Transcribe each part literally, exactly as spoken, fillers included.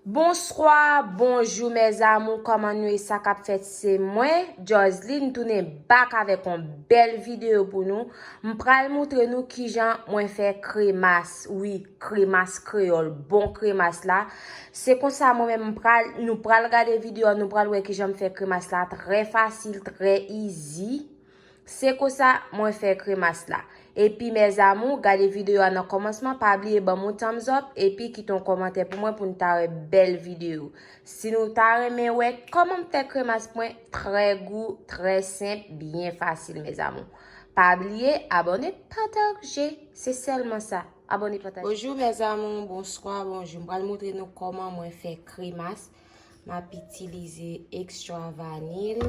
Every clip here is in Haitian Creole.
Bonswa, bonjou mes amours, kòman nou ye? Sa k ap fèt? Se mwen, Joseline, tounen back avèk yon bèl videyo pou nou. M pral moutre nou kijan mwen fè kremas. Wi, kremas kreyòl, bon kremas la. Se konsa mwen menm m pral, nou pral gade videyo a, nou pral wè kijan m fè kremas la. Trè fasil, trè easy. Se konsa mwen fè kremas la. Epi mes amours, gade videyo a nan kòmansman, pa bliye ban m yon thumbs up, epi kite yon kòmantè pou mwen pou n ta wè bèl videyo. Si nou ta renmen wè kòman m fè kremas mwen, trè gou, trè senp, byen fasil mes amours. Pa bliye abòne, pataje, se sèlman sa. Abòne, pataje. Bonjou mes amours, bonswa, bonjou. M pral moutre nou kòman mwen fè kremas. M ap itilize extra vanil,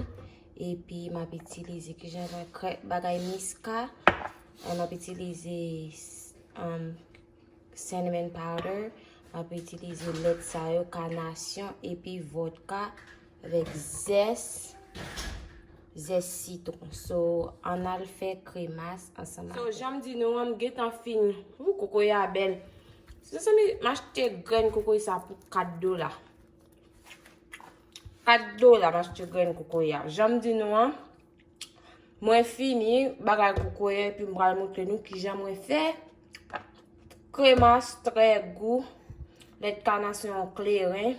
epi m ap itilize kijan krèk bagay miska, m ap itilize um, cinnamon powder, m ap itilize lèt sa yo, kanasyon, epi vodka avèk zès, zès sitwon. So, ann al fè kremas ansanm. So, jan m di nou an, m gentan fin. Ou, kokoye a bèl. Mezanmi, m achte grenn kokoye sa pou kat dola. Kat dola m achte grenn kokoye a. Jan m di nou an, mwen fini bagay kokoye epi m pral moutre nou kijan mwen fè kremas trè gou, lèt kanasyon kleren.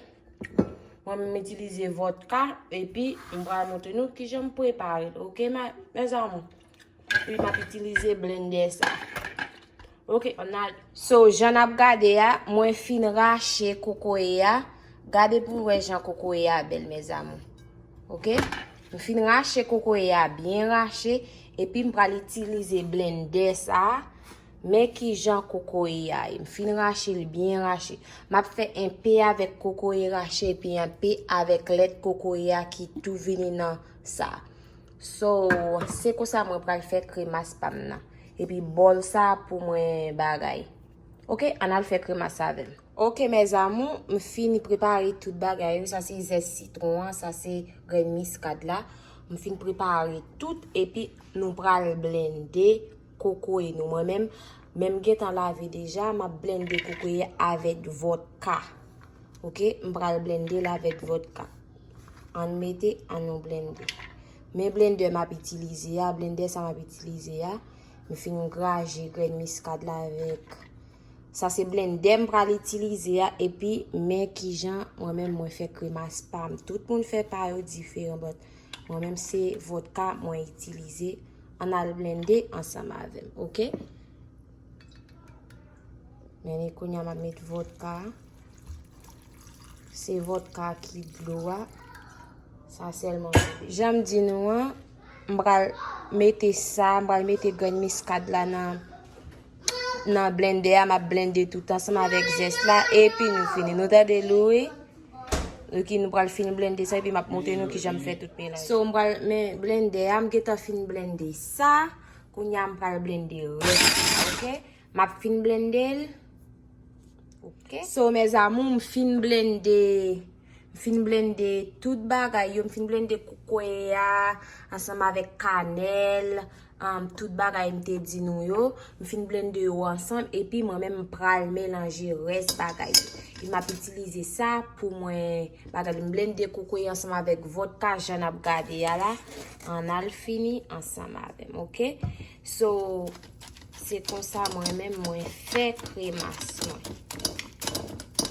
Mwen menm m itilize vodka epi m pral moutre nou kijan m prepare l. Oke, mes amours? Epi m ap itilize blendè sa. Oke, ann al. So, jan n ap gade a, mwen fin rache kokoye a. Gade pou n wè jan kokoye a bèl mes amours. Oke? M fin rache kokoye a, byen rache. Epi m pral itilize blendè sa. Men kijan kokoye a ye. M fin rache l byen rache. M ap fè enpe avèk kokoye rache epi enpe avèk lèt kokoye a ki tou vini nan sa. So, se konsa mwen pral fè kremas pa m nan. Epi bòl sa pou mwen bagay. Oke, ann al fè kremas avè m. Oke, mes amours, m fini prepare tout bagay yo. Sa se zès sitwon an, sa se grenn miskad la. M fin prepare tout, epi nou pral blende kokoye nou. Mwen menm, men m gentan lave deja, m ap blende kokoye avèk vodka. Oke, m pral blende l avèk vodka. Ann mete, ann nou blende. Men blendè m ap itilize a, blendè sa m ap itilize a, m fin graje grenn miskad la avèk. Sa se blendè m pral itilize a, epi men kijan mwen menm mwen fè kremas pa m. Tout moun fè pa yo diferan, but mwen menm se vodka mwen itilize. Ann al blende ansanm avè m, oke? Men kounye a m ap met vodka. Se vodka ki dlo a. Sa sèlman. Jan m di nou an, m pral mete sa, m pral mete grenn miskad la nan, nan blendè a, m ap blende tout ansanm avèk zès la, epi nou fini. Nou tande l wi? Oke, nou pral fin blende sa, epi m ap montre nou kijan m fè tout melanj. So, m pral men blendè a, m gentan fin blende sa. Kounye a m pral blende rès la, oke? M ap fin blende l. Oke. So, mes amours, m fin blende, m fin blende tout bagay yo, m fin blende kokoye a, ansanm avèk kanèl, um, tout bagay m te di nou yo, m fin blende yo ansanm, epi mwen menm m pral melanje rès bagay yo. Epi m ap itilize sa pou mwen bagay, m blende kokoye ansanm avèk vodka, jan n ap gade a la, ann al fini ansanm avè m, oke? So, se konsa mwen menm mwen fè kremas mwen.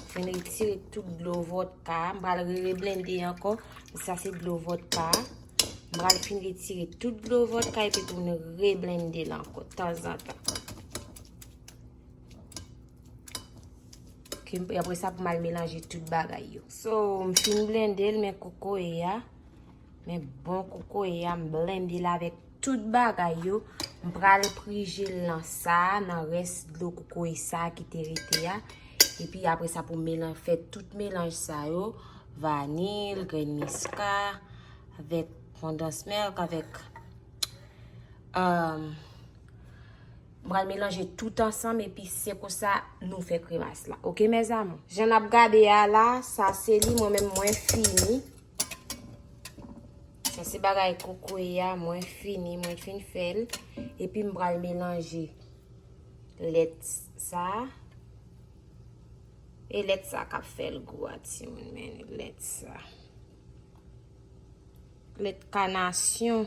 Fin retire tout dlo vodka, m pral re reblende ankò. Sa se dlo vodka. M pral fin retire tout dlo vodka epi tou n reblende l ankò tanzantan. Oke, apre sa pou m al melanje tout bagay yo. So, m fin blende l, men kokoye a. Men bon kokoye a, m blende l avèk tout bagay yo. M pral prije l nan sa, nan rès dlo kokoye sa ki te rete a. Epi apre sa pou melan-, fè tout melanj sa yo. Vanil, grenn miska, avèk Fondant milk, avèk, um, m pral melanje tout ansanm epi se konsa nou fè kremas la. Oke, mes amours? Jan n ap gade a la, sa se li, mwen menm mwen fini. Sa se bagay kokoye a, mwen fini, mwen fin fè l. Epi m pral melanje lèt sa. E lèt sa k ap fè l gou a, timoun, men lèt sa. Lèt kanasyon.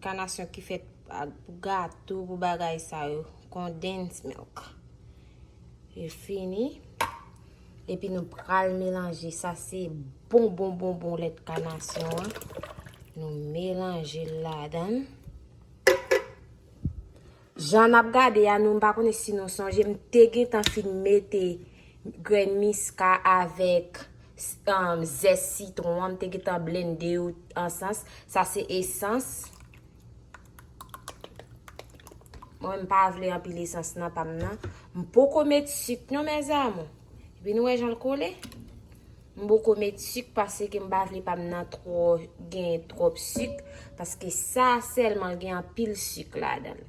Kanasyon ki fèt ak, pou gato, pou bagay sa yo. Condensed milk. E fini. Epi nou pral melanje. Sa se bon, bon, bon, bon lèt kanasyon an. Nou melanje l ladan l. Jan n ap gade a, nou, m pa konnen si nou sonje, m te gentan fin mete grenn miska avèk, um, zès sitwon an, m te gentan blende yo ansans. Sa se esans. Mwen, m pa vle anpil esans nan pa m nan. M poko met sik non, mes amours. Epi nou wè jan l kole? M poko met sik paske m pa vle pa m nan twò gen twòp sik, paske sa sèlman gen anpil sik ladan l.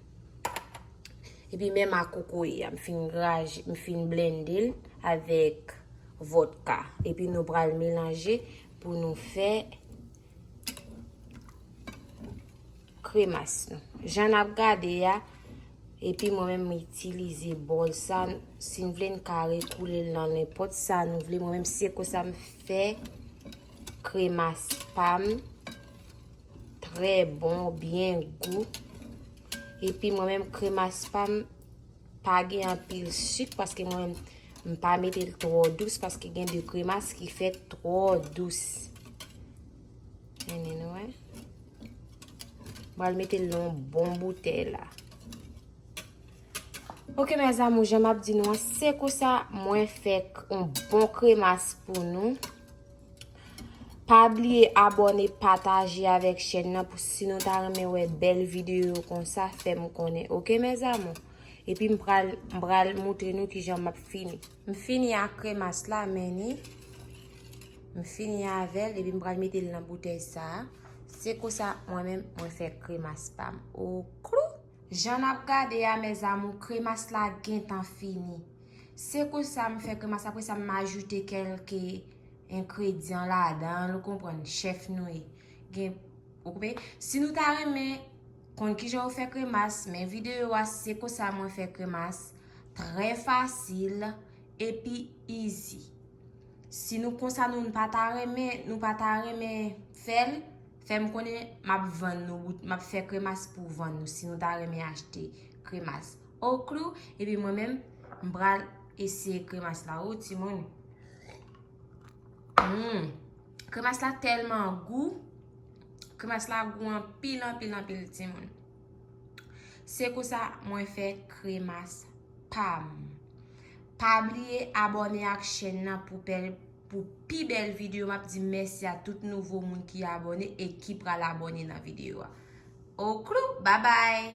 Epi menm a kokoye a, m fin graje, m fin blende l avèk vòdka. Epi nou pral melanje pou nou fè kremas nou. Jan n ap gade a, epi mwen menm m itilize bòl sa, si n vle n ka rekoule l nan nenpòt sa nou vle. Mwen menm se konsa m fè kremas pa m, trè bon, byen gou. Epi mwen menm kremas pa m pa gen anpil sik paske mwen menm m pa mete l twò dous paske gen de kremas ki fèt twò dous. Men nou wè. Mwen al mete l nan yon bon boutèy la. Ok, mes amours, jan m ap di nou an, se konsa mwen fè k-, yon bon kremas pou nou. Pa bliye abòne, pataje avèk chèn nan pou si nou ta renmen wè bèl videyo konsa, fè m konnen. Ok, mes amours? Epi m pral, m pral moutre nou kijan m ap fini. M fini ak kremas la, men ni. M fini avè l, epi m pral mete l nan boutèy sa a. Se konsa, mwen menm, mwen fè kremas pa m. Oklou! Jan n ap gade a, mes amours, kremas la gentan fini. Se konsa m fè kremas, apre sa m ajoute kèlke engredyan ladan l, ou konprann, chèf nou ye. Gen, ou konprann? Si nou ta renmen konn kijan yo fè kremas, men videyo a, se konsa mwen fè kremas. Trè fasil, epi easy. Si nou konsa nou, nou pa ta renmen, nou pa ta renmen fè l, fè m konnen m ap vann nou bout, m ap fè kremas pou vann nou, si nou ta renmen achte kremas. Oklou, epi mwen menm, m pral eseye kremas la, o timoun. Hmm. Kremas la tèlman gou. Kremas la gou anpil, anpil, anpil, timoun. Se konsa mwen fè kremas pa m. Pa bliye abòne ak chèn nan pou pèl-, pou pi bèl videyo. M ap di mèsi a tout nouvo moun ki abòne e ki pral abòne nan videyo a. Oklou, babay!